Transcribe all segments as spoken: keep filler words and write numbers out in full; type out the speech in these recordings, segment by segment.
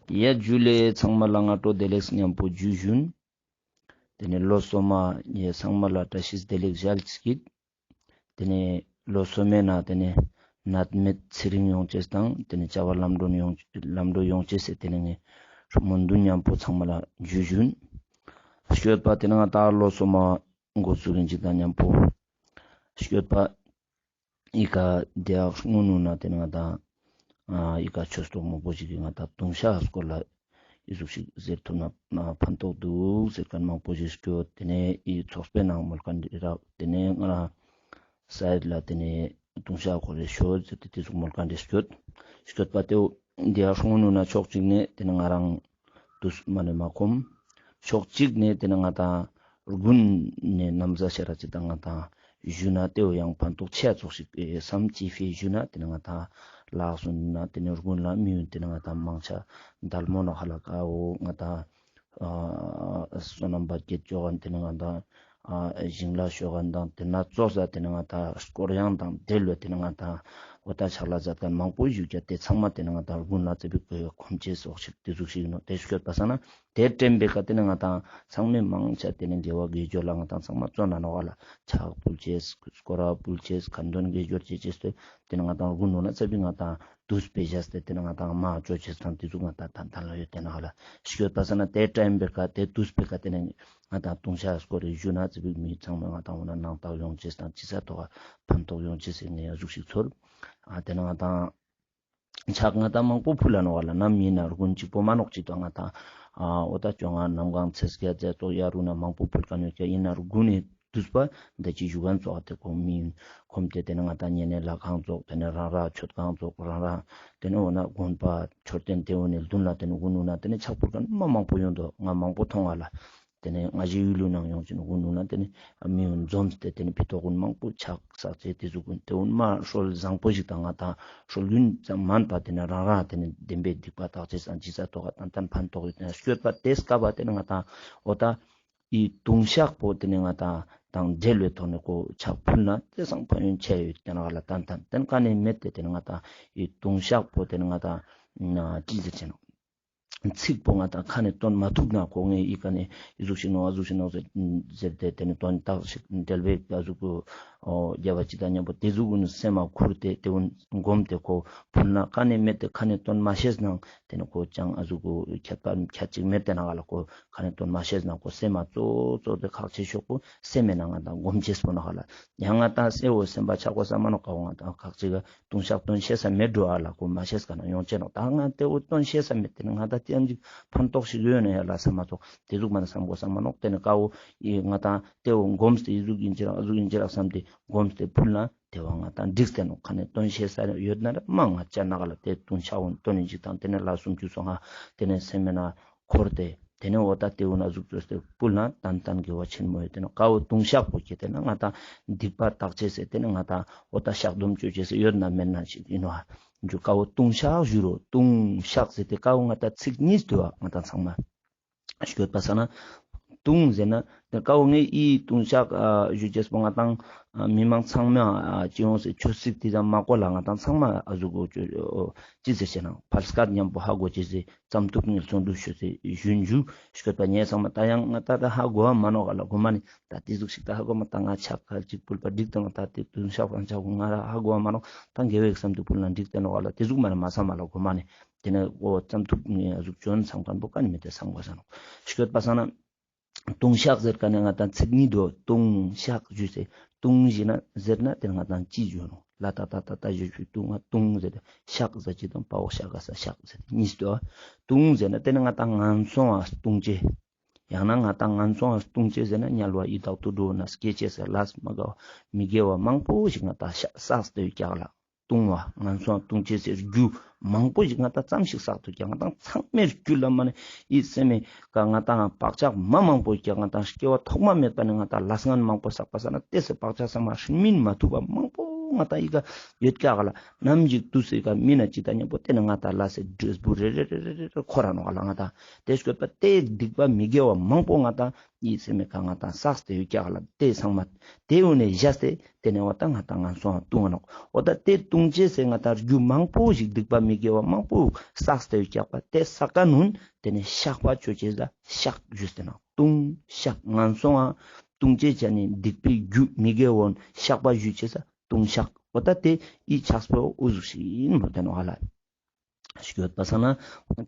ཡ་ཇུ་ལེ། ཚང་མ་ལ་སྔ་དྲོ་བདེ་ལེགས་ཉམ་པོ་ཇུ་ཞུན། ཏེ་ནེ་ལོ་སོ་མ་ཡ་ཚང་མ་ལ་བཀྲ་ཤིས་བདེ་ལེགས་ཞལ་གྱིས་སྐྱིད། ཏེ་ནེ་ལོ་སོ་མའི་ནང་ཏེ་ནེ་ནད་མེད་ཚེ་རིང་ཡོང་ཅེས་དང་ཏེ་ནེ་བྱ་བ་ལམ་འགྲོ་ཡོང་ལམ་འགྲོ་ཡོང་ཅེས་སི་ཏེ་ནེ་ངས་སྨོན་འདུན་ཉམ་པོ་ཚང་མ་ལ་ཇུ་ཞུན། སྐྱོད་པ་ཏེ་ནེ་ང་ཏང་ལོ་སོ་མ་འགོ་ཚུགས་ཨིན་ཅིག་དང་ཉམ་པོ་སྐྱོད་པ་ཨི་ཀ་དེ་ཡག་སྔོན་ནུ་ན་ཏེ་ནེ་ང་ཏང་ཨ་ཨི་ཀ་ཆོས་གྲོགས་མང་པོ་ཞིག་གི་ང་ཏང་ལྟུང་བཤགས་སྐོར་ལ་ཨི་ཟུག་ཞིག་ཟེར་ཐུབ་ན་ཕན་ཐོགས་འདུག་ཟེར་ཁན་མང་པོ་ཞིག་སྐྱོད། ཏེ་ནེ་ཨི་ཚོགས་པའི་ནང་མོལ་ཁན་རེ་རབ། ཏེ་ནེ་ང་རང་སའིད་ལ་ཏེ་ནེ་ལྟུང་བཤགས་སྐོར་རེ་ཤོད་ཟེར་ཏེ་ཏེ་ཟུག་མོལ་ཁན་རེ་སྐྱོད། སྐྱོད་པ་ཏེའུ་དེ་ཡག་སྔོན་ནུ་ན་ཕྱོགས་གཅིག་ནེ་ཏེ་ནེ་ང་རང་དུས་མ་ནེ་མ་ཁོམ། ཕྱོགས་གཅིག་ནེ་ཏེ་ནེ་ང་ཏང་དགུན་ནེ་ན་བཟའ་ཤ་ར་ཅིག་དང་ང་ཏང་ཞུ་ན་ཏེའུ་ཡང་ཕན་ཐོགས་ཆེ་ཙོགས་ཤིག་སམ་ཅི་ཕི་ཞུ་ན་ཏེ་ནེ་ང་ཏང་ལགས་སོ་ན་ཏེ་ནེ་དགུན་ལ་མི་ཡུན་ཏེ་ནེ་ང་ཏང་མང་ཆེ་དལ་མོ་ནོག་ཧ་ལ་ཀ་འོ་ང་ཏང་ཨ་བསོད་ནམས་བར་ཆད་ཅོ་ཁན་ཏེ་ནེ་ང་ཏང་ཨ་ཞིང་ལ་ཤོག་ཁན་དང་ཏེ་ནེ་ཙོགས་ས་ཏེ་ནེ་ང་ཏང་སྐོར་གཡང་དང་དེ་ལོ་ཏེ་ནེ་ང་ཏང་འོ་ཏ་ཕྱག་ལས་མཛད་ཁན་མང་པོ་ཞིག་ཡོད་ཀྱང་ཏེ་ཚང་མ་ཏེ་ནེ་ང་ཏང་དགུན་ལ་ཙ་པིག་ཁོམ་ཆེ་ཙོགས་ཤིག་ཏེ་ཟུག་ཞིག་ཨིན་ནོག། ཏེ་སྐྱོད་པ་སང་ན་ཏེ་དྲན་པའི་ཀ་ཏེ་ནེ་ང་ཏང་ཚང་མའི་མང་ཆེ་ཏེ་ནེ་དགེ་བ་དགེ་སྦྱོར་ལ་ང་ཏང་ཚང་མ་བརྩོན་ན་ནོག་ལ་ཕྱག་ཕུལ་ཅེས་སྐོར་ར་ཕུལ་ཅེས་ཁ་འདོན་དགེ་སྦྱོར་ཅོ་ཅེས་ཏེ་ཏེ་ནེ་ང་ཏང་དགུན་ལ་ཙ་པིག་ང་ཏང་དུས་སྤེ་ཞག་སྟེ་ཏེ་ནེ་ང་ཏང་མ་ཅོ་ཅེས་དང་ཏེ་ཟུག་ང་ཏང་ཏན་ཏན་ལ་ཡོད་ཏེ་ནོག་ལ་སྐྱོད་པ་སང་ན་ཏེ་དྲན་པའི་ཀ་ཏེ་དུས་སྤེ་ཀ་ཏེ་ནེ་ང་ཏང་ལྟུང་བཤགས་སྐོར་རེ་ཞུ་ན་ཙ་པིག་མི་ཚང་མ་ང་ཏང་འོ་ན་སྣང་དག་ཡོང་ཅེས་དང་ཅི་ས་ཐོག་ཕན་ཐོགས་ཡོང་ཅེས་ཟེར་ནེ་ཨ་ཟུག་ཞིག་ཚོར། ཨ་ཏེ་ནེ་ང་ཏང་ཕྱག་ང་ཏང་མང་པོ་ཕུལ་ལ་ནོག་ལ་ནམ་ཨིན་ན་དགུན་གཅིག་པོ་མ་ནོག་ཅིག་ཏོ་ང་ཏང་ཨ་འོ་ཏ་ཅོ་ང་གནམ་གང་ཚེས་བརྒྱད་ཚེས་ཏོག་ཡ་རུ་ན་མང་པོ་ཕུལ་ཁན་ཡོད་ཀྱང་ཨིན་ན་དགུན་ནེ་དུས་པ་འདི་ཅི་ཞུ་ཁན་ཙོགས་ཏེ་ཁོ་མི་ཁོམ་སྟེ་ཏེ་ནེ་ང་ཏང་ཉེ་གནས་ལྷ་ཁང་ཙོགས་ཏེ་ནེ་རང་རང་མཆོད་ཁང་ཙོགས་རང་རང་ཏེ་ནེ་འོ་ན་དགོན་པ་མཆོད་རྟེན་ཏེ་འོ་ནེ་མདུན་ལ་ཏེ་ནེ་དགུན་ནུ་ན་ཏེ་ནེ་ཕྱག་ཕུལ་ཁན་མ་མང་པོ་ཡོང་དོ་ང་མང་པོ་མཐོང་ང་ལ། ཏེ་ནེ་ང་ཞི་ཡུལ་ལུ་ནང་ཡོང་ཅིག་དགུན་ནུ་ན་ཏེ་ནེ་མི་འོ་འཛོམས་ཏེ་ཏེ་ནེ་ཕི་ཏོག་གུན་མང་པོ་ཕྱག་བསགས་ཏེ་ཏེ་ཟུག་གུན་ཏེ་འོ་ན་མ་སྲོལ་བཟང་པོ་ཞིག་དང་ང་ཏང་སྲོལ་རྒྱུན་ཙམ་མན་པ་ཏེ་ནེ་རང་རང་ཏེ་ནེ་བདེན་པའི་སྡིག་པ་དག་ཅེས་སང་ཅི་ས་ཐོག་ཏན་ཏན་ཕན་ཐོགས་ཡོད་ཏེ་ནེ་སྐྱོད་པ་ཏེ་སྐབས་པ་ཏེ་ནེ་ང་ཏང་འོ་ཏ་ཨི་ལྟུང་བཤགས་པོ་ཏེ་ནེ་ང་ཏང་དང་འབྲེལ་བའི་ཐོག་ནེ་ཁོ་ཕྱག་ཕུལ་ན་ཏེ་སང་ཕན་ཡོན་ཆེ་ཡོད་ཏེ་ནེ་ང་ལ་ཏན་ཏན་ཏེ་ནེ་ཀ་ནེ་མེད་དེ་ཏེ་ནེ་ང་ཏང་ཨི་ལྟུང་བཤགས་པོ་ཏེ་ནེ་ང་ཏང་ཅི་ཟེར་ཅེ་ནོག། ཚིག་པོ་ང་ཏང་ཁ་ནེ་བཏོན་མ་ཐུབ་ན་ཁོ་ངའི་ཨི་ཀ་ནེ་ཨི་ཟུག་ཞིག་ནོག་ཨ་ཟུག་ཞིག་ནོག་ཟེར་ཏེ་ཏེ་ནེ་དོན་དག་ཞིག་འབྲེལ་བའི་ཨ་ཟུག་གུ་ཨོ་རྒྱབ་པ་ཅིག་དང་མཉམ་པོ་ཏེ་ཟུག་གུ་ནི་སེམས་མ་ཁུར་ཏེ་ཏེ་འོ་ན་སྒོམ་སྟེ་ཁོ་ཕུལ་ན་ཀ་ནེ་མེད་དེ་ཁ་ནེ་བཏོན་མ་ཤེས་ནང་ཏེ་ནེ་ཁོ་ཅང་ཨ་ཟུག་གུ་ཁྱད་པར་ཁྱད་ཅིག་མེད་དེ་ནང་ལ་ཁོ་ཁ་ནེ་བཏོན་མ་ཤེས་ན་ཁོ་སེམས་མ་ཙོགས་ཙོགས་ཏེ་ཁག་ཆེ་ཤོས་པོ་སེམས་མེད་ན་ང་ཏང་སྒོམ་ཅེས་པོ་ནང་ལ་ཡང་ང་ཏང་སེ་འོ་སེམས་པ་ཆགས་པ་ས་མ་ནོག་ཀ་འོ་ང་ཏང་ཁག་ཅིག་ག་ལྟུང་བཤགས་བཏོན་ཤེས་ས་མེད་འགྲོ་ཨ་ལ་ཁོ་མ་ཤེས་ཀ་ན་ཡོང་ཅེ་ནོག། ད་ང་ཏེ་འོ་བཏོན་ཤེས་ས་མེད་དེ་ནི་ང་ཏང་ཙམ་ཅིག་ཕན་ཐོགས་ཤིག་ཡོད་ན་ཡ་ལ་ས་མ་ཚོགས་ཏེ་ཟུག་མ་ན་བསམ་གོ་ས་མ་ནོག། ཏེ་ནི་ཀ་འོ་ཨི་ང་ཏང་ཏེ་འོ་སྒོམ་སྟེ་ཨི་ཟུག་ཨིན་ཅི་རག་ཨ་ཟུག་ཨིན་ཅི་རག་བསམ་སྟེ་སྒོམ་སྟེ་ཕུལ་ན་ཏེ་བ་ང་ཏང་འགྲིག་སྟེ་ནོག། ཁ་ནེ་བཏོན་ཤེས་ས་ཡོད་ན་ར་མ་ང་ཅ་ན་ག་ལ་ཏེ་ལྟུང་བཤགས་འོ་བཏོན་ནི་ཅིག་དང་ཏེ་ནི་ལ་སུམ་ཅུ་སོ་ལྔ་ཏེ་ནི་སེམས་མེད་ན་འཁོར་ཏེ་ཏེ་ནེ་འོ་ཏ་ཏེ་འོ་ན་ཟུག་ཅོས་ཏེ་ཕུལ་ན་ཏན་ཏན་དགེ་བ་ཆེན་མོ་ཡོད་ཏེ་ནོག། ཀ་འོ་ལྟུང་བཤགས་པོ་ཁྱེད་ཏེ་ན་ང་ཏང་སྡིག་པ་དག་ཅེས་ཟེར་ཏེ་ནི་ང་ཏང་འོ་ཏ་བཤགས་སྡོམ་ཅོ་ཅེས་ཟེར་ཡོད་ན་མེད་ན་ཞིག་ཨིན་ནོག། འཇུ་ཀ་འོ་ལྟུང་བཤགས་ཞུ་རོ། ལྟུང་བཤགས་ཟེར་ཏེ་ཀ་འོ་ང་ཏང་ཚིག་གཉིས་དུ་བ་ང་ཏང་ཚང་མ་ཤོད་པ་ས་ན་ལྟུང་ཟེར་ན་ཏེ་ཀ་འོ་ངའི་ཨི་ལྟུང་བཤགས་ཨ་ཞུ་ཅེས་པོ་ང་ཏང་ཨ་མི་མང་ཚང་མ་ཨ་ཅི་ཡོང་སེ་ཆོས་སྲིད་ཏེ་ཙམ་མ་གོ་ལ་ང་ཏང་ཚང་མ་ཨ་ཟུག་གོ་ཅི་ཟེར་ཅེ་ན་ཕལ་སྐད་མཉམ་པོ་ཧ་གོ་ཅེས་ཟེར། ཙམ་ཐུབ་ངེས་སོང་འདུག་ཤོད་ཟེར་ཞུན་ཞུ་ཤོད་པ་ཉེ་ཚང་མ་ད་ཡང་ང་ད་ད་ཧ་གོ་བ་མ་ནོག་ག་ལ་གོ་མ་ནི་ད་ཏེ་ཟུག་ཞིག་ད་ཧ་གོ་མ་ད་ང་ཕྱག་ཁ་ཅིག་ཕུལ་པ་འགྲིག་ཏེ་ནོག། ད་ཏེ་ལྟུང་བཤགས་ཕང་ཆག་གོ་ང་ར་ཧ་གོ་བ་མ་ནོག། ད་དགེ་བའི་བསམ་དུ་ཕུལ་ན་འགྲིག་ཏེ་ནོག་ག་ལ་ཏེ་ཟུག་མ་ནི་མ་བསམ་མ་ལ་གོ་མ་ནི་ཏེ་ནེ་འོ་ཙམ་ཐུབ་ངེས་ཨ་ཟུག་བྱོན་བསམ་ཁན་པོ་ཀ་ནི་མེད་དེ་བསམ་གོ་ས་ནོག་ཤོད་པ་ས་ན། ལྟུང་བཤགས་ཟེར་ཀ་ནེ་ང་ཏང་ཚིག་གཉིས་དུ་ལྟུང་བཤགས་ཞུས་སེ་ལྟུང་ཞེ་ན་ཟེར་ན་ཏེ་ང་ཏང་ཅི་ཞུ་ནོག་ལ་ཏ་ཏ་ཏ་ཏ་ཞུ་ཞུ་ལྟུང་ང་ལྟུང་ཟེར་ཏེ་བཤགས་ཟེར་ཅི་དང་པའོ་བཤགས་ག་ས་བཤགས་ཟེར་ཏེ་གཉིས་དུ་ལྟུང་ཟེར་ན་ཏེ་ནི་ང་ཏང་ངན་སོང་ང་ལྟུང་ཅེས། ཡང་ན་ང་ཏང་ངན་སོང་ང་ལྟུང་ཅེས་ཟེར་ན་དམྱལ་བ་ཡི་དྭགས་དུད་འགྲོ་ན་སྐྱེ་ཅེས་ཟེར་ལས་མ་དགའ་བ་མི་དགེ་བ་མང་པོ་ཞིག་ང་ཏང་བསགས་ཏེ་ཡོད་ཀྱག་ལ། ལྟུང་བ་ངན་སོང་ང་ལྟུང་ཅེས་ཟེར་རྒྱུ་མང་པོ་ཞིག་ང་ཏང་ཙམ་ཞིག་བསགས་ཏེ་ཡོད་ཀྱག། ང་ཏང་ཚང་མའི་རྒྱུད་ལ་མ་ནི་ཨི་སེམས་མེད་ཀ་ང་ཏང་བག་ཆགས་མ་མང་པོ་ཡོད་ཀྱག། ང་ཏང་སྐྱེ་བ་ཐོག་མ་མེད་པ་ནི་ང་ཏང་ལས་ངན་མང་པོ་བསགས་པ་ས་ན་ཏེ་སེ་བག་ཆགས་ས་མ་སྨིན་མ་ཐུབ་པ་མང་པོ་ ང་ཏང་ཡི་ག་ཡོད་ཀྱག་ག་ལ། ནམ་ཞིག་དུས་སི་ཀ་མི་ན་ཅི་ད་ཉམ་པོ་ཏེ་ནེ་ང་ཏང་ལ་སེ་འབྲས་བུ་རེ་རེ་རེ་རེ་རེ་འཁོར་ར་ནོག་ག་ལ། ང་ཏང་ཏེ་སྐྱོད་པ་ཏེ་སྡིག་པ་མི་དགེ་བ་མང་པོ་ང་ཏང་ཡི་སེམས་མེད་ཀ་ང་ཏང་བསགས་ཏེ་ཡོད་ཀྱག་ག་ལ། ཏེ་ཚང་མ་ཏེ་འོ་ནེ་བཞག་སྟེ་ཏེ་ནེ་འོ་ད་ང་ཏང་ངན་སོང་ང་ལྟུང་ང་ནོག། འོ་ད་ཏེ་ལྟུང་ཅེས་སི་ང་ཏང་རྒྱུ་མང་པོ་ཞིག་སྡིག་པ་མི་དགེ་བ་མང་པོ་བསགས་ཏེ་ཡོད་ཀྱག་པ། ཏེ་བསགས་ཀ་ནུན་ཏེ་ནེ་བཤགས་པ་ཅོ་ཅེས་ལ་བཤགས་ཞུས་ཏེ་ན་ལྟུང་བཤགས། ངན་སོང་ང་ལྟུང་ཅེས་ཅན་ནི་སྡིག་པའི་རྒྱུ་མི་དགེ་བོ་བཤགས་པ་ཞུ་ཅེས་ལ་ལྟུང་བཤགས། འོ་ད་ཏེ་ཡི་ཕྱག་པོ་འུ་ཟུག་ཞིག་ཨིན་མོལ་ཏེ་ནོག་ག་ལ། སྐྱོད་པ་སང་ན་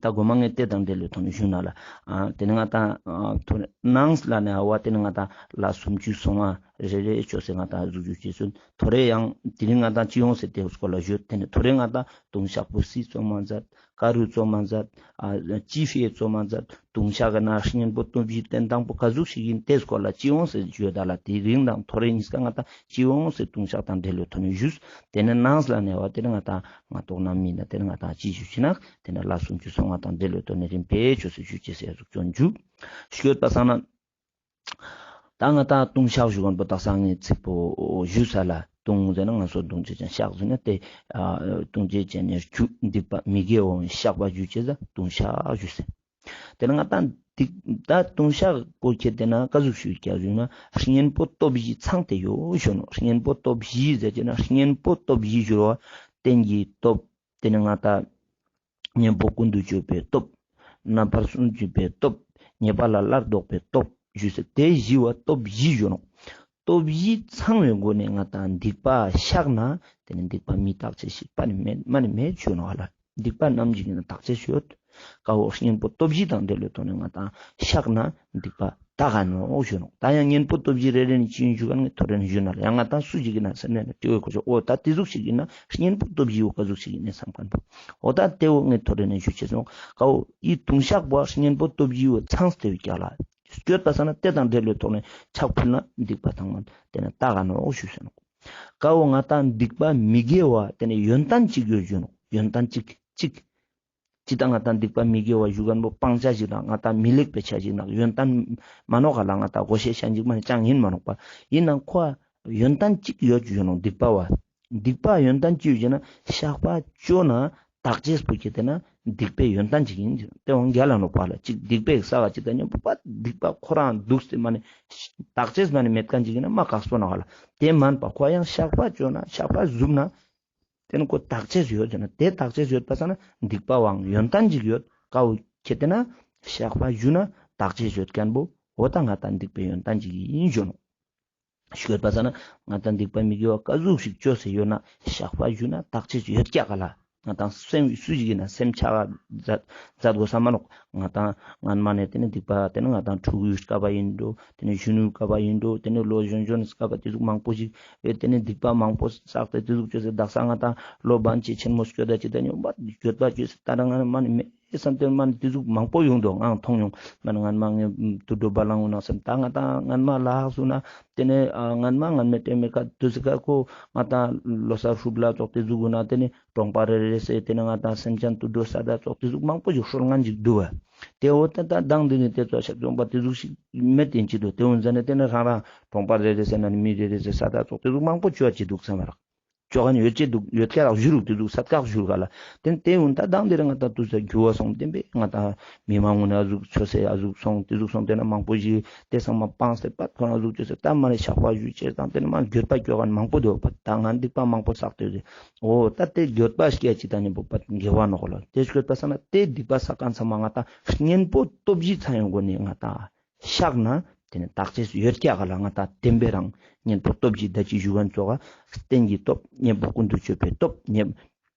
ད་གོ་མ་ངས་ཏེ་དང་འབྲེལ་ལོ་ཐོག་ནེ་ཞུ་ན་ལ། ཨ་ཏེ་ནེ་ང་ཏང་ཨ་ཐོ་རེ་ནངས་ལ་ནེ་ཨ་བ་ཏེ་ནེ་ང་ཏང་ལ་སུམ་ཅུ་སོ་ལྔ་རེ་རེ་ཅོས་སེ་ང་ཏང་ཟུག་ཞུ་ཅེས་སུན་ཐོ་རེ་ཡང་ཏེ་རིང་ང་ཏང་ཅི་ཡོང་སེ་ཏེ་སྐོར་ལ་ཞུ། ཏེ་ནེ་ཐོ་རེ་ང་ཏང་ལྟུང་བཤགས་པོ་སི་ཙོ་མ་མཛད། ཀ་རུ་ཙོ་མ་མཛད། ཨ་ཅི་ཕི་ཡེ་ཙོ་མ་མཛད། ལྟུང་བཤགས་གི་ནང་གཉེན་པོ་སྟོབས་བཞི་བསྟེན་སྟངས་པོ་ཀ་ཟུག་ཞིག་ཨིན་ཏེ་སྐོར་ལ་ཅི་ཡོང་སེ་ཞུ་ད་ལ། ཏེ་རིང་དང་ཐོ་རེ་ཉིས་ཀ་ང་ཏང་ཅི་ཡོང་སེ་ལྟུང་བཤགས་དང་འབྲེལ་ལོ་ཐོག་ནེ་ཞུས། ཏེ་ནེ་ནངས་ལ་ནེ་བ་ཏེ་ནེ་ང་ཏང་ང་ཏོག་ནམ་མི་ན་ཏེ་ནེ་ང་ཏང་ཅི་ཞུ་ཅེས་ན་ཏེ་ནེ་ལ་སུམ་ཅུ་སོ་ལྔ་དང་འབྲེལ་ལོ་ཐོག་ནེ་རིམ་པས་ཅོས་སེ་ཞུ་ཅེས་སེ་ཟུག་ཅོ་ཞུ། སྐྱོད་པ་སང་ན་ད་ང་ཏང་ལྟུང་བཤགས་ཞུ་མཁན་པོ་དག་ས་ངས་ཚིག་པོ་ཞུས་ལ། ལྟུང་ཟེར་ན་ངན་སོང་ལྟུང་ཅེས་ཅན། བཤགས་ཟེར་ན་ཏེ་ཨ་ལྟུང་ཅེས་ཅན་ནི་རྒྱུ་སྡིག་པ་མི་དགེ་བོ་བཤགས་པ་ཞུ་ཅེས་ལ་ལྟུང་བཤགས་ཞུས་ཟེར། ཏེ་ནེ་ང་ཏང་ཏེ་ད་ལྟུང་བཤགས་པོ་ཁྱེར་ཏེ་ན་ཀ་ཟུག་ཞུ་ཀྱག་ཞུ་ན་གཉེན་པོ་སྟོབས་བཞི་ཚང་སྟེ་ཡོད་ཞུ་ནོག། གཉེན་པོ་སྟོབས་བཞི་ཟེར་ཅེ་ན་གཉེན་པོ་སྟོབས་བཞི་ཞུ་བ་རྟེན་གྱི་སྟོབས། ཏེ་ནེ་ང་ཏང་གཉེན་པོ་ཀུན་ཏུ་སྤྱོད་པའི་སྟོབས། རྣམ་པར་སུན་འབྱིན་པའི་སྟོབས། ཉེས་པ་ལས་སླར་ལྡོག་པའི་སྟོབས་ཞུས་སེ་ཏེ་བཞི་བ་སྟོབས་བཞི་ཞུ་ནོག། སྟོབས་བཞི་ཚང་བའི་སྒོ་ནེ་ང་ཏང་སྡིག་པ་བཤགས་ན་ཏེ་ནེ་སྡིག་པ་མི་དག་ཅེས་ཤིག་པ་ནི་མེད་མ་ནི་མེད་ཞུ་ནོག་ལ། སྡིག་པ་ནམ་ཞིག་ཨིན་ན་དག་ཅེས་ཡོད། ཀ་བོ་གཉེན་པོ་སྟོབས་བཞི་དང་འབྲེལ་ལོ་ཐོག་ནེ་ང་ཏང་བཤགས་ན་སྡིག་པ་དག་ག་ནོག་ཞུ་ནོག། ད་ཡང་གཉེན་པོ་སྟོབས་བཞི་རེ་རེ་ནེ་ཅི་ཨིན་ཞུ་ག་ནེ་ཐོ་རེ་ནེ་ཞུ་ན་ལ། ཡང་ང་ཏང་སུ་ཞིག་ཨིན་ན་སེམས་ནེ་ཏེ་བོ་ཁོ་ཆོ་འོ་ད་ཏེ་ཟུག་ཞིག་ཨིན་ན་གཉེན་པོ་སྟོབས་བཞི་བོ་ཀ་ཟུག་ཞིག་ཨིན་ན་སམ་མཁན་པོ་འོ་ད་ཏེ་བོ་ངས་ཐོ་རེ་ནེ་ཞུ་ཅེས་སོང་། ཀ་བོ་ཡི་ལྟུང་བཤགས་པོ་གཉེན་པོ་སྟོབས་བཞི་བོ་ཚང་སྟེ་ཡོད་ཀྱག་ལ། སྐྱོད་པ་སང་ན་ཏེ་དང་འབྲེལ་ལོ་ཐོག་ནེ་ཕྱག་ཕུལ་ན་སྡིག་པ་ཚང་མ་ཏེ་ནེ་དག་ག་ནོག་ཞུས་ཟེར་ནོག། ཀ་བོ་ང་ཏང་སྡིག་པ་མི་དགེ་བ་ཏེ་ནེ་ཡོན་ཏན་གཅིག་ཡོད་ཞུ་ནོག། ཡོན་ཏན་གཅིག་གཅིག་ཅི་ད་ང་ཏང་སྡིག་པ་མི་དགེ་བ་ཞུ་མཁན་པོ་སྤང་བྱ་ཞིག་དང་ང་ཏང་མི་ལེགས་པའི་ཆ་ཞིག་ནང་ཡོན་ཏན་མ་ནོག་ག་ལ། ང་ཏང་བགོ་བཤའ་ཅང་ཞིག་མ་ནེ་ཅང་ཨིན་མ་ནོག་པ། ཨིན་ནའང་ཁོ་ཡོན་ཏན་གཅིག་ཡོད་ཞུ་ནོག་སྡིག་པ་བ། སྡིག་པ་ཡོན་ཏན་གཅིག་ཡོད་ཟེར་ན་བཤགས་པ་ཅོ་ན་དག་ཅེས་པོ་ཁྱེར་ཏེ་ན་སྡིག་པའི་ཡོན་ཏན་གཅིག་ཨིན། ཏེ་འོང་རྒྱལ་ལ་ནོག་པ་ལ། གཅིག་སྡིག་པའི་ས་ག་ཅིག་ད་ཉམ་པོ་པ་སྡིག་པ་ཁོ་རང་དུག་སྟེ་མ་ནེ་དག་ཅེས་མ་ནེ་མེད་མཁན་ཅིག་ཨིན་ན་མ་དཀགས་པོ་ནོག་ག་ལ། ཏེ་མན་པ་ཁོ་ཡང་བཤགས་པ་ཅོ་ན་བཤགས་པ་ཟུབ་ན་ཏེ་ནེ་ཁོ་དག་ཅེས་ཡོད་ཟེར་ན་ཏེ་དག་ཅེས་ཡོད་པ་སང་ན་སྡིག་པ་བའང་ཡོན་ཏན་ཅིག་ཡོད། ཀ་བོ་ཁྱེར་ཏེ་ན་བཤགས་པ་ཞུ་ན་དག་ཅེས་ཡོད་མཁན་པོ་འོ་ད་ང་ཏང་སྡིག་པའི་ཡོན་ཏན་ཅིག་ཨིན་ཞུ་ནོག། སྐྱོད་པ་སང་ན་ང་ཏང་སྡིག་པ་མི་དགེ་བ་ཀ་ཟུག་ཞིག་ཅོས་སེ་ཡོད་ན་བཤགས་པ་ཞུ་ན་དག་ཅེས་ཡོད་ཀྱག་ག་ལ། ང་ཏང་སེམས་སུ་ཞིག་ཨིན་ན་སེམས་ཆགས་མཛད་མཛད་དགོས་ས་མ་ནོག། ང་ཏང་སྔན་མ་ནེ་ཏེ་ནེ་སྡིག་པ་ཏེ་ནེ་ང་ཏང་ཕྲུ་གུའི་སྐབས་ཨིན་འགྲོ། ཏེ་ནེ་གཞོན་ནུའི་སྐབས་ཨིན་འགྲོ། ཏེ་ནེ་ལོ་གཞོན་གཞོན་སྐབས་ཏེ་ཟུག་མང་པོ་ཞིག་ཨེ་ཏེ་ནེ་སྡིག་པ་མང་པོ་བསགས་ཏེ་ཏེ་ཟུག་ཅོས་སེ་དག་ས་ང་ཏང་ལོ་བན་ཅིག་ཆེན་མོ་སྐྱོད་ད་ཅིག་ད་ཉམ་པོ་འགྱོད་པ་ཅོས་སེ་ད་རང་ང་མ་ནེ་མེད་སམ་ཏེ་མ་ནེ་ཏེ་ཟུག་མང་པོ་ཡོང་དུག། ངའང་མཐོང་ཡོང་། མ་ནེ་སྔན་མ་ངས་དུད་འགྲོ་བ་ལང་འོ་ན་སམ་ད་ང་ཏང་སྔན་མ་ལ་ཧག་སུ་ན་ཏེ་ནེ་ཨ་སྔན་མ་སྔན་མའི་ཏེ་མེ་ཀ་དུས་སི་ཀ་ཁོ་ང་ཏང་ལོ་གསར་ཧྲུབ་ལ་ཙོགས་ཏེ་ཟུག་འོ་ན་ཏེ་ནེ་གྲོང་པ་རེ་རེ་སེ་ཏེ་ནེ་ང་ཏང་སེམས་ཅན་དུད་འགྲོ་ས་ད་ཙོགས་ཏེ་ཟུག་མང་པོ་ཞིག་སྲོལ་ངན་ཞིག་འདུག་བ། ཏེ་འོ་ད་ད་དང་འདི་ནི་ཏེ་ཙོགས་ཤ་ཙོང་པ་ཏེ་ཟུག་ཞིག་མེད་དེ་ཅི་འདུག། ཏེ་འོ་ཟ་ནེ་ཏེ་ནེ་རང་རང་གྲོང་པ་རེ་རེ་སེ་ན་ནི་མི་རེ་རེ་སེ་ས་ད་ཙོགས་ཏེ་ཟུག་མང་པོ་ཅོ་ཅི་འདུག་སམ་རག། ཅོ་ག་ནི་ཡོད་ཅེ་འདུག་ཡོད་ཀྱ་རག་ཞུ་རུག་ཏེ་ཟུག་སད་ཀག་ཞུ་རུག་ག་ལ། ཏེ་ཏེ་འོ་ད་དང་འདི་རེ་ང་ཏང་དུས་སི་འགྱུར་བ་སོང་ཏེ་བེ་ང་ཏང་མི་མང་ངུ་ན་ཟུག་ཆོས་སེ་ཨ་ཟུག་སོང་ཏེ་ཟུག་སོང་ཏེ་ན་མང་པོ་ཞིག་ཏེ་ཚང་མ་སྤངས་ཏེ་པད་ཁོ་ན་ཟུག་ཅོས་སེ་ད་མ་ནེ་བཤགས་པ་ཞུ་ཅེས་དང་ཏེ་ནེ་མ་འགྱོད་པ་ཅོ་ག་ནི་མང་པོ་འདུག་པ། ད་ང་སྡིག་པ་མང་པོ་བསགས་ཏེ་ཡོད་དེ། འོ་ད་ཏེ་འགྱོད་པ་སྐྱེ་ཅིག་ད་ནི་བོ་པ་དགེ་བ་ནོག་ལ། ཏེ་སྐྱོད་པ་སང་ན་ཏེ་སྡིག་པ་བསགས་མཁན་ཚང་མ་ང་ཏང་གཉེན་པོ་སྟོབས་བཞི་ཚང་ཡོང་སྒོ་ནེ་ང་ཏང་བཤགས་ན་ཏེ་ནེ་དག་ཅེས་ཡོད་ཀྱག་ག་ལ། ང་ཏང་བདེན་པའི་རང་གཉེན་པོ་སྟོབས་བཞི་ད་ཅི་ཞུ་མཁན་ཙོགས་རྟེན་གྱི་སྟོབས། གཉེན་པོ་ཀུན་ཏུ་སྤྱོད་པའི་སྟོབས། གཉེན་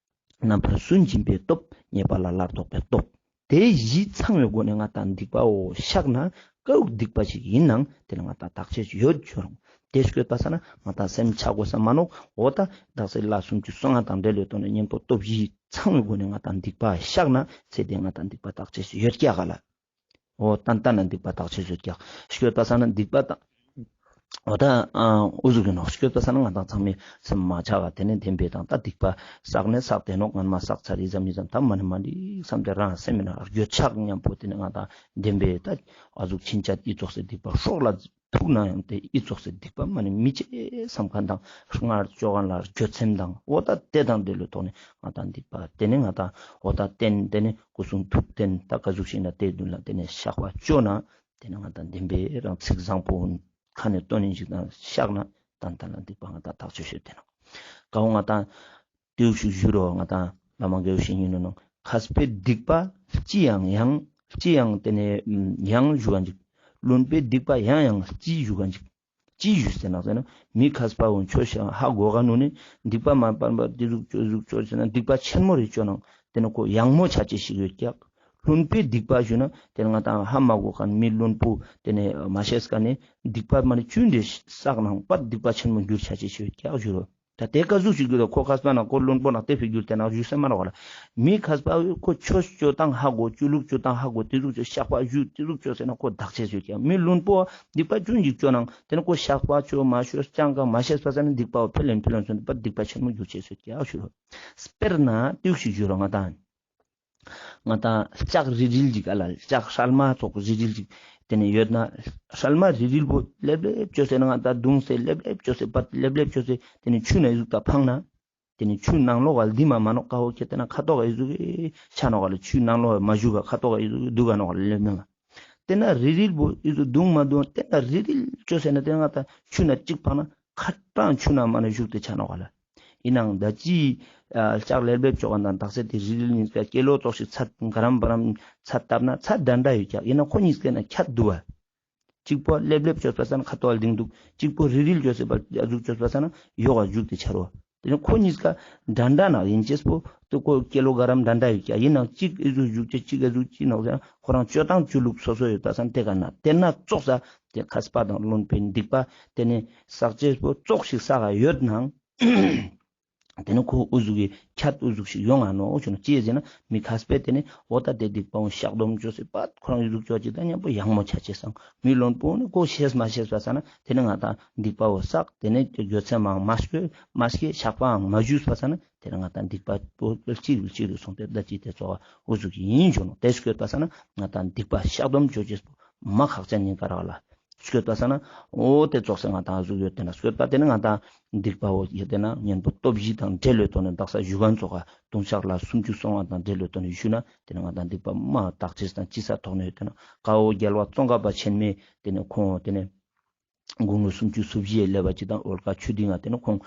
རྣམ་པར་སུན་འབྱིན་པའི་སྟོབས། ཉེས་པ་ལས་སླར་ལྡོག་པའི་སྟོབས། ཏེ་བཞི་ཚང་བའི་སྒོ་ནེ་ང་ཏང་སྡིག་པ་བོ་བཤགས་ན་ཀ་བོ་སྡིག་པ་ཞིག་ཨིན་ནའང་ཏེ་ལ་ང་ཏང་དག་ཅེས་ཡོད་ཞུ་རུག། ཏེ་སྐྱོད་པ་སང་ན་ང་ཏང་སེམས་ཆགས་དགོས་ས་མ་ནོག། འོ་ད་དག་ས་ལ་སུམ་ཅུ་སོ་ལྔ་དང་འབྲེལ་ཡོད་དོ་ནི་གཉེན་པོ་སྟོབས་བཞི་ཚང་བའི་སྒོ་ནེ་ང་ཏང་སྡིག་པ་བཤགས་ན་ཚེ་འདིར་ང་ཏང་སྡིག་པ་དག་ཅེས་ཡོད་ཀྱག་ག་ལ། འོ་ཏན་ཏན་ན་སྡིག་པ་དག་ཅེས་ཡོད་ཀྱག། སྐྱོད་པ་སང་ན་སྡིག་པ་དང་འོ་ད་ཨ་འུ་ཟུག་གི་ནོག། སྐྱོད་པ་སང་ན་ང་ཏང་ཚང་མའི་སེམས་མ་ཆགས་པ་ཏེ་ནེ་བདེན་པའི་དང་ད་སྡིག་པ་བསགས་ནེ་བསགས་ཏེ་ནོག། སྔན་མ་བསགས་ཚར་ཡི་ཙམ་ཡི་ཙམ་ད་མ་ནེ་མ་འགྲིག་བསམ་སྟེ་རང་སེམས་མི་ན་འགྱོད་ཆགས་ཉམ་པོ་ཏེ་ནེ་ང་ཏང་བདེན་པའི་ད་ཨ་ཟུག་ཕྱིན་ཆད་ཨི་ཙོགས་སེ་སྡིག་པ་སྲོག་ལ་ ཐུག་ན་ཡང་ཏེ་འི་ཙོགས་སི་སྡིག་པ་མ་ནེ་མི་ཅེས་སམ་ཁན་དང་སྔར་ཅོ་ཁན་ལ་འགྱོད་སེམས་དང་འོ་ད་ཏེ་དང་འབྲེལ་ལོ་ཐོག་ནེ་ང་དང་སྡིག་པ་ཏེ་ནེ་ང་དང་འོ་ད་ཏེ་ནེ་ཏེ་ནེ་སྐུ་གསུང་ཐུགས་རྟེན་ད་ཀ་ཟུག་ཞིག་ན་ཏེ་དུན་ལ་ཏེ་ནེ་བཤགས་པ་ཅོ་ན་ཏེ་ནེ་ང་དང་བདེན་པའི་རང་ཚིག་བཟང་པོ་ཁ་ནེ་བཏོན་ནེ་ཞིག་དང་བཤགས་ན་ཏན་ཏན་ལ་སྡིག་པ་ང་དང་ཐག་ཆོད་ཤོད་ཏེ་ནོག། ཀ་བོ་ང་དང་ཏེའུ་ཞིག་ཞུ་རོགས། ང་དང་བླ་མ་དགེ་བའི་བཤེས་གཉེན་ནོ་ནོ་མཁས་པའི་སྡིག་པ་ལྕི་ཡང་ཡང་ལྕི་ཡང་ཏེ་ནེ་ཡང་ཞུ་བ་ཅིག། བླུན་པོའི་སྡིག་པ་ཡང་ཡང་ལྕི་ཞུ་བ་ཅིག། ལྕི་ཞུ་ཟེར་ན་ཟེར་ན་མི་མཁས་པ་བོ་ཆོས་ཤིག་ཧ་གོ་ག་ནུ་ནེ་སྡིག་པ་མ་པར་པ་ཏེ་ཟུག་ཅོ་ཟུག་ཅོ་ཟེར་ན་སྡིག་པ་ཆེན་མོ་རེ་ཅོ་ནང་ཏེ་ནེ་ཁོ་ཡང་མོ་ཆ་ཅེས་ཤིག་ཡོད་ཀྱག། བླུན་པོའི་སྡིག་པ་ཞུ་ན་ཏེ་ནེ་ང་དང་ཧ་མ་གོ་ཁན་མི་བླུན་པོ་ཏེ་ནེ་མ་ཤེས་ཁན་ནི་སྡིག་པ་མ་ནེ་ཅུན་རེ་བསགས་ནང་པ་སྡིག་པ་ཆེན་མོ་འགྱུར་ཆ་ཅེས་ཤིག་ཡོད་ཀྱག་ཞུ་རོགས། ད་ཏེ་ཀ་ཟུག་ཞིག་གྱུར་ཏེ་ཁོ་མཁས་པ་ན་ཁོ་བླུན་པོ་ན་ཏེ་ཕི་གྱུར་ཏེ་ན་ཞུ་སེ་མ་ནོག་ག་ལ། མི་མཁས་པ་ཁོ་ཆོས་ཅོ་སྟངས་ཧ་གོ་ཅོ་ལུགས་ཅོ་སྟངས་ཧ་གོ་ཏེ་ཟུག་ཅོ་བཤགས་པ་ཞུ་ཏེ་ཟུག་ཅོ་ཟེར་ན་ཁོ་དག་ཆ་ཅེས་ཀྱག། མི་བླུན་པོ་སྡིག་པ་ཅུན་ཅིག་ཅོ་ནང་ཏེ་ནེ་ཁོ་བཤགས་པ་ཅོ་མ་ཅོ་ཅང་ག་མ་ཤེས་པ་ཟེར་ན་སྡིག་པ་བོ་ཕེ་ལེན་ཕེ་ལེན་སོང་པ་སྡིག་པ་ཆེན་མོ་འགྱུར་ཅེས་ཀྱག་ཞུ་རོགས། དཔེར་ན་ཏེའུ་ཞིག་ཞུ་རོགས། ང་དང་ང་དང་ལྕགས་རིལ་རིལ་ཅིག་ཨ་ལ་ལྕགས་སྲལ་མ་ཙོགས་རིལ་རིལ་ཅིག་ཏེ་ནེ་ཡོད་ན་སྲལ་མ་རིལ་རིལ་བོ་ལེབ་ལེབ་ཅོས་ཟེར་ན་ང་དང་བརྡུངས་ཏེ་ལེབ་ལེབ་ཅོས་ཏེ་པ་ལེབ་ལེབ་ཅོས་ཏེ་ཏེ་ནེ་ཆུ་ན་ཟུག་ད་ཕངས་ན་ཏེ་ནེ་ཆུ་ནང་ལོགས་ག་ལ་ལྡི་མ་མ་ནོག་ཀ་བོ་ཁྱེར་ཏེ་ན་ཁ་ཐོག་ག་འི་ཟུག་གི་ཆ་ནོག་ག་ལ། ཆུ་ནང་ལོགས་མ་ཞུགས་ག་ཁ་ཐོག་ག་འི་ཟུག་གི་དུག་ག་ནོག་ག་ལ་ལེབ་ནང་ལ། ཏེ་ན་རིལ་རིལ་བོ་འི་ཟུག་བརྡུངས་མ་བརྡུངས་ཏེ་ན་རིལ་རིལ་ཅོས་ཟེར་ན་ཏེ་ང་དང་ཆུ་ན་ཅིག་ཕངས་ན་ཁ་ཏང་ཆུ་ན་མ་ན་ཞུགས་ཏེ་ཆ་ནོག་ག་ལ། ཨིན་ནའང་ད་ཅི་ལྕགས་ལེབ་ལེབ་ཅོ་ག་དང་དག་ས་ཏེ་རིལ་རིལ་ཉིས་ཀ་ཀེ་ལོ་ཙོགས་ཤིག་ཚད་ག་རམ་བ་རམ་ཚད་བཏབ་ན་ཚད་འདྲ་འདྲ་ཡོད་ཀྱག། ཨིན་ན་ཁོ་ཉིས་ཀའི་ན་ཁྱད་དུ་བ། ཅིག་པོ་ལེབ་ལེབ་ཅོས་པ་ས་ན་ཁ་ཐོག་ལྡིང་དུག། ཅིག་པོ་རིལ་རིལ་ཅོས་པ་ཟུག་ཅོས་པ་ས་ན་ཡོག་ག་ཞུགས་ཏེ་ཆ་རོ། ཏེ་ནེ་ཁོ་ཉིས་ཀ་འདྲ་འདྲ་ན་ཨིན་ཅེས་པོ་ཏེ་ཁོ་ཀེ་ལོ་ག་རམ་འདྲ་འདྲ་ཡོད་ཀྱག། ཨིན་ནའང་ཅིག་འི་ཟུག་ཞུགས་ཅེས་ཅིག་ག་ཟུག་ཅིག་ནོག་ཟེར་ན་ཁོ་རང་ཅོ་སྟངས་ཅོ་ལུགས་སོ་སོ་ཡོད་པ་ས་ན་ཏེ་ག་ན་ཏེ་ན་ཙོགས་ས་ཏེ་མཁས་པ་དང་བླུན་པོའི་སྡིག་པ་ཏེ་ནེ་བསགས་ཅེས་པོ་ཙོགས་ཤིག་བསགས་ག་ཡོད་ནའང་ཏེ་ནེ་ཁོ་འུ་ཟུག་གི་ཁྱད་འུ་ཟུག་ཞིག་ཡོང་ང་ནོག་ཞུ་ན། ཅི་ཟེར་ན་མི་མཁས་པས་ཏེ་ནེ་འོ་ད་ཏེ་སྡིག་པ་བོ་བཤགས་སྡོམ་ཅོས་ཟེར་པ་ཁོ་རང་འུ་ཟུག་ཅོ་ཅིག་དང་མཉམ་པོ་ཡང་མོ་ཆ་ཅེས་སང་། མི་བླུན་པོ་ནི་ཁོ་ཤེས་མ་ཤེས་པ་ས་ན་ཏེ་ནེ་ང་དང་སྡིག་པ་བོ་བསགས། ཏེ་ནེ་འགྱོད་སེམས་མང་མ་སྐྱེ་མ་སྐྱེ་བཤགས་པའང་མ་ཞུས་པ་ས་ན་ཏེ་ནེ་ང་དང་སྡིག་པ་བོ་ལྕི་རུ་ལྕི་རུ་སོང་སྟེ་ད་ཅི་ཏེ་ཙོགས་འུ་ཟུག་གི་ཨིན་ཞུ་ནོག། ཏེ་སྐྱོད་པ་ས་ན་ང་དང་སྡིག་པ་བཤགས་སྡོམ་ཅོ་ཅེས་པོ་མ་ཁག་ཅན་ཨིན་ཀ་རག་ལ། སྐྱོད་པ་ས་ན་འོ་ཏེ་ཙོགས་སེ་ང་དང་འུ་ཟུག་ཡོད་ཏེ་ན་སྐྱོད་པ་ཏེ་ནེ་ང་དང་སྡིག་པ་བོ་ཡོད་ཏེ་ན་གཉེན་པོ་སྟོབས་བཞི་དང་འབྲེལ་ལོས་ཐོག་ནེ་དག་ས་ཞུ་གན་ཙོགས་ལྟུང་བཤགས་ལ་སུམ་ཅུ་སོ་ལྔ་དང་འབྲེལ་ལོས་ཐོག་ནེ་ཞུ་ན་ཏེ་ནེ་ང་དང་སྡིག་པ་མ་དག་ཅེས་དང་ཅི་ས་ཐོག་ནེ་ཡོད་ཏེ་ན་ཀ་བོ་རྒྱལ་བ་ཙོང་ཁ་པ་ཆེན་མོས་ཏེ་ནེ་ཁོང་ཏེ་ནེ་དགུང་ལོ་སུམ་ཅུ་སོ་བཞི་ལེབ་བ་ཅིག་དང་འོལ་ཁ་ཆུ་ལྡིང་ང་ཏེ་ནེ་ཁོང་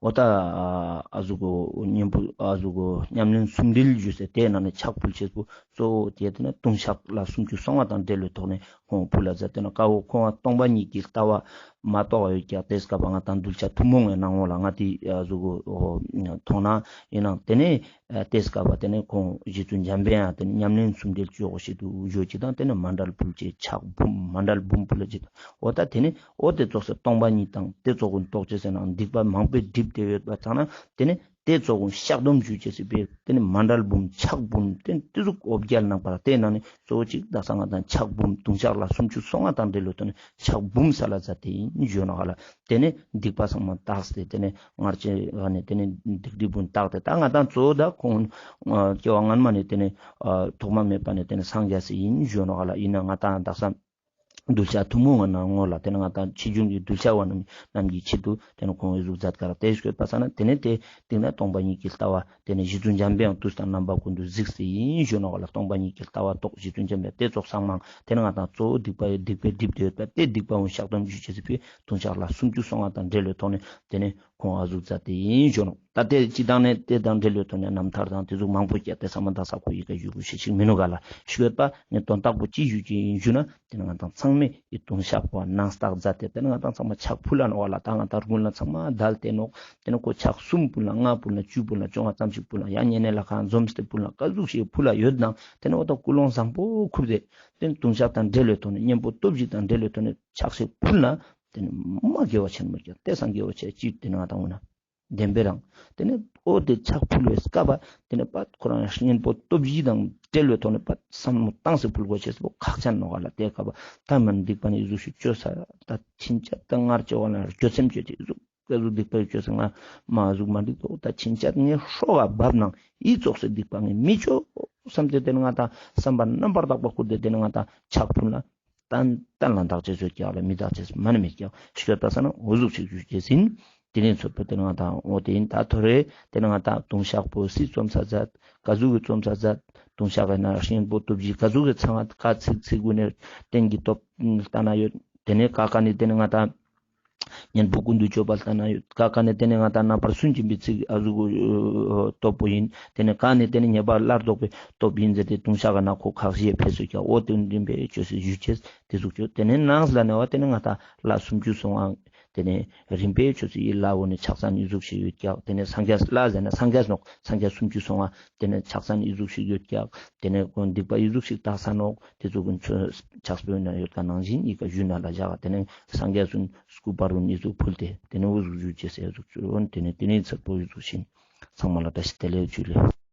འོ་ད་ཨ་ཟུག་གོ་གཉེན་པོ་ཨ་ཟུག་གོ་ཉམས་ལེན་སུམ་འབྲེལ་ཞུས་ཏེ་ཏེའི་ནང་ནེ་ཕྱག་ཕུལ་ཅེས་པོ་གཙོ་བོ་ཏེ་ཏེ་ནེ་ལྟུང་བཤགས་ལ་སུམ་ཅུ་སོ་ལྔ་དང་འབྲེལ་ལོས་ཐོག་ནེ་ཁོང་ཕུལ་ལ་མཛད་ཏེ་ན་ཀ་བོ་ཁོང་སྟོང་པ་ཉིད་ཀྱི་ལྟ་བ་མ་རྟོགས་ཡོད་ཀྱག། ཏེ་སྐབས་ང་དང་གདུལ་བྱ་ཐུན་མོང་བའི་ནང་ལོགས་ལ་ང་ཏི་ཨ་ཟུག་གོ་མཐོང་ན་ཨིན་ནའང་ཏེ་ནེ་ཨ་ཏེ་སྐབས་པ་ཏེ་ནེ་ཁོང་རྗེ་བཙུན་འཇམ་པའི་དབྱངས་ཏེ་ནེ་ཉམས་ལེན་སུམ་འབྲེལ་ཅོ་གོ་ཤེས་དུག་ཞུ་ཅིག་དང་ཏེ་ནེ་མཎྜལ་ཕུལ་ཅེས་ཕྱག་འབུམ་མཎྜལ་འབུམ་ཕུལ་ལ་ཅིག་དང་འོ་ད་ཏེ་ནེ་འོ་ཏེ་ཙོགས་སེ་སྟོང་པ་ཉིད་དང་ཏེ་ཙོགས་གུན་རྟོགས་ཅེས་ཟེར་ན་སྡིག་པ་མང་པོའི་སྒྲིབ་སྟེ་ཡོད་པ་ཚང་ན་ཏེ་ནེ་ཏེ་ཙོགས་གུན་བཤགས་སྡོམ་ཞུ་ཅེས་སི་པའི་ཏེ་ནེ་མཎྜལ་འབུམ་ཕྱག་འབུམ་ཏེ་ཏེ་ཟུག་འོ་བརྒྱལ་ནང་པ་ལ་ཏེའི་ནང་ནེ་གཙོ་བོ་ཅིག་དག་ས་ང་དང་ཕྱག་འབུམ་ལྟུང་བཤགས་ལ་སུམ་ཅུ་སོ་ལྔ་དང་འབྲེལ་ལོས་ཐོག་ནེ་ཕྱག་འབུམ་སལ་ལ་མཛད་དེ་ཨིན་ཞུ་ནོག་ག་ལ། ཏེ་ནེ་སྡིག་པ་ཚང་མ་དག་སྟེ་ཏེ་ནེ་སྔར་ཆེ་ག་ནེ་ཏེ་ནེ་སྡིག་སྒྲིབ་བུན་དག་སྟེ་ད་ང་དང་གཙོ་བོ་ད་ཁོང་སྐྱེ་བ་སྔན་མ་ནེ་ཏེ་ནེ་ཐོག་མ་མེད་པ་ནེ་ཏེ་ནེ་སངས་རྒྱས་སི་ཨིན་ཞུ་ནོག་ག་ལ། ཨིན་ན་ང་དང་དག་ས་གདུལ་བྱ་ཐུན་མོང་བ་ནང་ངོ་ལ་ཏེ་ནེ་ང་དང་ཕྱི་འབྱུང་གི་གདུལ་བྱ་བ་རྣམས་ཀྱི་ཆེད་དུ་ཏེ་ནེ་ཁོང་འི་ཟུག་མཛད་ཀ་རག། ཏེ་སྐྱོད་པ་ས་ན་ཏེ་ནེ་ཏེ་སྟིང་ནེ་སྟོང་པ་ཉིད་ཀྱི་ལྟ་བ་ཏེ་ནེ་རྗེ་བཙུན་འཇམ་པའི་དབྱངས་དུས་དང་རྣམ་པ་ཀུན་ཏུ་གཟིགས་སེ་ཨིན་ཞུ་ནོག་ག་ལ། སྟོང་པ་ཉིད་ཀྱི་ལྟ་བ་རྟོགས། རྗེ་བཙུན་འཇམ་པའི་ཏེ་ཙོགས་སང་མང་ཏེ་ནེ་ང་དང་གཙོ་བོ་སྡིག་པ་ཡོད་སྡིག་པའི་སྒྲིབ་ཏེ་ཡོད་པ་ཏེ་སྡིག་པ་བོ་བཤགས་སྡོམ་ཞུ་ཅེས་སི་ཕི་ལྟུང་བཤགས་ལ་སུམ་ཅུ་སོ་ལྔ་དང་འབྲེལ་ལོས་ཐོག་ནེ་ཏེ་ནེ་ཁོང་འ་ཟུག་མཛད་དེ་ཨིན་ཞུ་ནོག། ད་ཏེ་སྤྱི་བཏང་ནེ་ཏེ་དང་འབྲེལ་ལོས་ཐོག་ནེ་རྣམ་ཐར་དང་ཏེ་ཟུག་མང་པོ་སྐྱེ་ཏེ་ཚང་མ་དག་ས་ཁོ་ཡི་གེ་ཞུ་དགོས་ཤེས་ཤིག་མི་ནུག་ག་ལ། སྐྱོད་པ་ངས་དོན་དག་པོ་ཅི་ཞུ་ཅེས་ཨིན་ཞུ་ན་ཏེ་ནེ་ང་དང་ཚང་མས་འི་ལྟུང་བཤགས་པ་ནང་བརྟག་མཛད་དེ་ཏེ་ནེ་ང་དང་ཚང་མ་ཕྱག་ཕུལ་ལ་ནོག་ག་ལ། ད་ང་དང་རྒུན་ལ་ཚང་མ་དལ་ཏེ་ནོག། ཏེ་ནེ་ཁོ་ཕྱག་གསུམ་ཕུལ་ན་ལྔ་ཕུལ་ན་བཅུ་ཕུལ་ན་བཅོ་ལྔ་ཙམ་ཞིག་ཕུལ་ན་ཡང་ཉེ་གནས་ལ་ཁ་འཛོམས་ཏེ་ཕུལ་ན་ཀ་ཟུག་ཞིག་ཕུལ་ལ་ཡོད་ནང་ཏེ་ནེ་འོ་ད་ཀུན་སློང་བཟང་པོ་ཁུར་ཏེ་ཏེ་ནེ་ལྟུང་བཤགས་དང་འབྲེལ་ལོས་ཐོག་ནེ་གཉེན་པོ་སྟོབས་བཞི་དང་འབྲེལ་ལོས་ཐོག་ནེ་ཕྱག་ཞིག་ཕུལ་ན་ཏེ་ནེ་མ་དགེ་བ་ཆེན་མོ་ཀྱང་ཏེ་སང་དགེ་བ་ཆེ་ཅིག་ཏེ་ནེ་ང་དང་འོ་ན། བདེན་པའི་རང་། ཏེ་ནེ་འོ་ཏེ་ཕྱག་ཕུལ་བའི་སྐབས་པ་ཏེ་ནེ་པ་ཁོ་རང་གཉེན་པོ་སྟོབས་བཞི་དང་འབྲེལ་བའི་ཐོག་ནེ་པ་བསམ་བློ་བཏང་སྟེ་ཕུལ་དགོས་ཤེས་པོ་ཁག་ཅན་ནོག་ག་ལ། ཏེ་སྐབས་པ་ད་མན་སྡིག་པ་ནི་འི་ཟུག་ཞིག་ཅོས་ས་ད་ཕྱིན་ཆད་ད་སྔར་ཅོ་བ་ལ་འགྱོད་སེམས་ཅོས་ཏེ་འི་ཟུག་ཀ་ཟུག་སྡིག་པ་ཅོས་ས་ང་མ་འ་ཟུག་མ་འགྲིག་དོ། ད་ཕྱིན་ཆད་ངས་སྲོག་ག་བབ་ནང་འི་ཙོགས་སི་སྡིག་པ་ངས་མི་ཅོ་བསམ་སྟེ་ཏེ་ནེ་ང་དང་བསམ་པ་རྣམ་པར་དག་པ་ཁུར་ཏེ་ཏེ་ནེ་ང་དང་ཕྱག་ཕུལ་ན། ཏན་ཏན་ལ་དག་ཅེས་ཡོད་ཀྱག་ལ་མི་དག་ཅེས་མ་ནི་མེད་ཀྱག་ཤོད་པ་ས་ན་འོ་ཟུག་ཅིག་ཞུ་ཅེས་ཡིན། དེ་ནས་ཚོད་པོ་དེ་ནས་ང་དང་འོ་དེ་ཡིན་ད་ཐོ་རེ་དེ་ནས་ང་དང་ལྟུང་བཤགས་པོ་སི་རྩོམ་ས་མཛད་ག་ཟུག་གི་རྩོམ་ས་མཛད་ལྟུང་བཤགས་ཀྱི་ན་གཤིན་པོ་སྟོབས་བཞི་ག་ཟུག་གི་ཚང་ང་ཀ་ཚིག་ཚིག་གུན་ནས་རྟེན་གྱི་སྟོབས་ལྟ་ན་ཡོད། དེ་ནས་ཀ་ཀ་ནས་དེ་ནས་ང་དང་གཉེན་པོ་ཀུན་ཏུ་སྤྱོད་པ་ལྟ་ན་ཡོད། ཀ་ཀ་ནས་དེ་ནས་ང་དང་རྣམ་པར་སུན་འབྱིན་པའི་ཚིག་ཨ་ཟུག་གི་སྟོབས་པོ་ཡིན། དེ་ནས་ཀ་ནས་དེ་ནས་ཉེས་པ་སླར་ལྡོག་པའི་སྟོབས་ཡིན་ཟེར་ཏེ་ལྟུང་བཤགས་ཀྱི་ན་ཁོ་ཁག་བཞི་ཕེ་སོ་ཀྱག་འོ་དེ་འདྲ་བའི་ཆོས་སི་ཞུ་ཅེས་དེ་ཟུག་ཅོ། དེ་ནས་ནང་ལ་ནས་བ་དེ་ནས་ང་དང་ལྷ་སུམ་ཅུ་སོ་ལྔ། དེ་ནས་རིམ་པས་ཆོས་སི་ཡི་ལྷ་འོ་ནས་ཕྱག་མཚན་ཨི་ཟུག་ཞིག་ཡོད་ཀྱག་དེ་ནས་སངས་རྒྱས་ལྷ་ཟེར་ན་སངས་རྒྱས་ནོག་སངས་རྒྱས་སུམ་ཅུ་སོ་ལྔ། དེ་ནས་ཕྱག་མཚན་ཨི་ཟུག་ཞིག་ཡོད་ཀྱག་དེ་ནས་སྡིག་པ་ཨི་ཟུག་ཞིག་དག་ས་ནོག་དེ་ཚོ་ཀུན་ཕྱག་དཔེའི་ནང་ཡོད་ཀ་ནང་བཞིན་ཨི་ཀ་ཞུ་ན་ལ་བཞག་དེ་ནས་སངས་རྒྱས་སུན་སྐུ་པར་རུ་ཨི་ཟུག་ཕུལ་ཏེ་དེ་ནས་འོ་ཟུག་ཞུ་ཅེས་ཟེར་ཟུག་ཅོ་འོན་དེ་ནས་དེ་ནས་ཚེ་པོ་ཨི་ཟུག་ཤིན་ཚང་མ་ལ་བཀྲ་ཤིས་བདེ་ལེགས་ཇུ་ལེ།